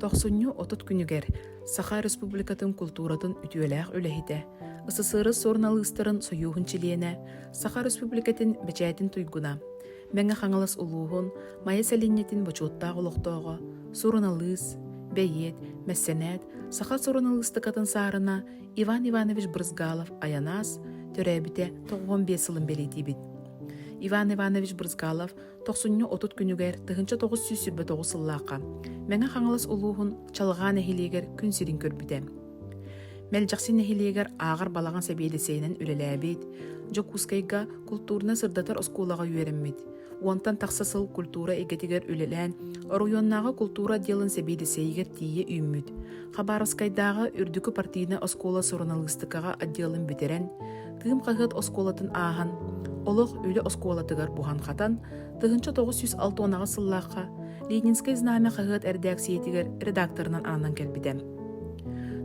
Тохсунньу 30 күнүгэр Саха Республикатын култууратын үтүөлээх үлэһитэ, СССР суруналыыстарын сойууһун чилиэнэ, Саха Республикатын бэчээтин туйгуна, Мэҥэ Хаҥалас улууһун Майа сэлиэнньэтин бочуоттаах олохтооҕо, суруналыыс, бэйиэт, мэссэнээт, саха суруналыыстыкатын саарына Иван Иванович Брызгалов-Айанаас төрөөбүтэ 95 сылын бэлиэтиибит. Иван Иванович Брызгалов тохсунньу 30 күнүгэр 1929 сыллаахха Мэҥэ Хаҥалас улууһун Чалҕаа нэһилиэгэр күн сирин көрбүтэ. Мэлдьэхси нэһилиэгэр ааҕар балаҕан сэбиэдиссэйинэн үлэлээбит, Дьокуускайга култуурунай-сырдатар оскуолаҕа үөрэммит, уонтан тахса сыл культура эйгэтигэр үлэлээн, оройуоннааҕы култуура отделын сэбиэдиссэйигэр тиийэ үүммүт, Хабаровскайдааҕы үрдүкү партийнай оскуола суруналыыстыкаҕа отделын бүтэрэн, Кыым хаһыат оскуолатын ааһан, олох үлэ оскуолатыгар буһан-хатан, 1968 сыллаахха Ленинскэй знамя хаһыат эрэдээксийэтигэр редакторынан ананан кэлбитэ.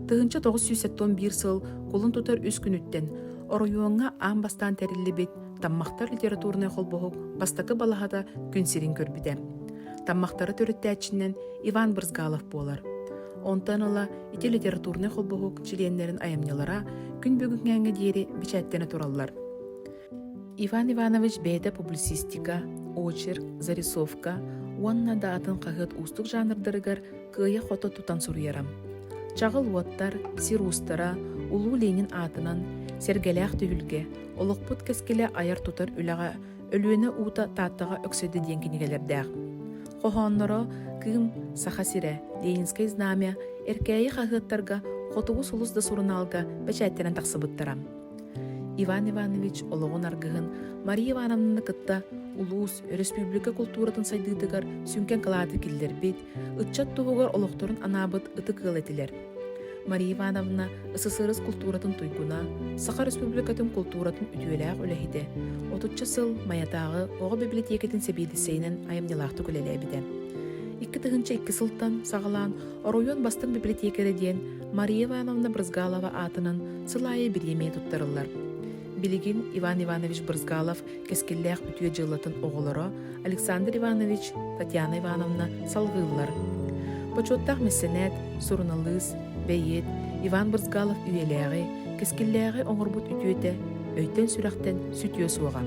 1971 сыл кулун тутар үс күнүттэн оройуоҥҥа аан бастаан тэриллибит Таммахтар литературнай холбоһук бастакы балаһата күн сирин көрбүтэ. Таммахтары төрүттээччинэн Иван Брызгалов буолар. Онтон ыла ити литературнай холбоһук чилиэннэрин айымньылара күн бүгүҥҥээҥҥэ диэри бэчээттэнэ тураллар. Иван Иванович бэйэтэ публицистика, очерк, зарисовка уонна да атын хаһыат уустук жанрдарыгар кыайа-хото тутан суруйара. Чаҕыл уоттар, сир уустара, Улуу Ленин аатынан, Сэргэлээх түһүлгэ, Олохпут кэскилэ айар-тутар үлэҕэ Өлүөнэ уута Тааттаҕа өксөйдө диэн кинигэлэрдээх. Хоһоонноро Кыым, Саха сирэ, Ленинскэй знамя, Эркээйи хаһыаттарга, Хотугу сулус да сурунаалга бэчээттэнэн тахсыбыттара. Иван Иванович олоҕун аргыһын Мария Ивановнаны кытта улуус, өрөспүүбүлүкэ култууратын сайдыытыгар сүҥкэн кылааты киллэрбит, ыччат туһугар олохторун анаабыт ытык ыал этилэр. Мария Ивановна СССР култууратын туйгуна, Саха Республикатын култууратын үтүөлээх үлэһитэ, отучча сыл Майатааҕы оҕо бибилэтиэкэтин сэбиэдиссэйинэн айымньылаахтык үлэлээбитэ. 2002 сылтан саҕалаан оройуон бастыҥ бибилэтиэкэрэ диэн Мария Ивановна Брызгалова аатынан сыл аайы бириэмийэ туттарыллар. Билигин Иван Иванович Брызгалов кэскиллээх үтүө дьыалатын оҕолоро Александр Иванович, Татьяна Ивановна салҕыыллар. Бочуоттаах мэссэнээт, суруналыыс, бэйиэт Иван Брызгалов үйэлээҕи, кэскиллээҕи оҥорбут үтүөтэ өйтөн-сүрэхтэн сүтүө суоҕа.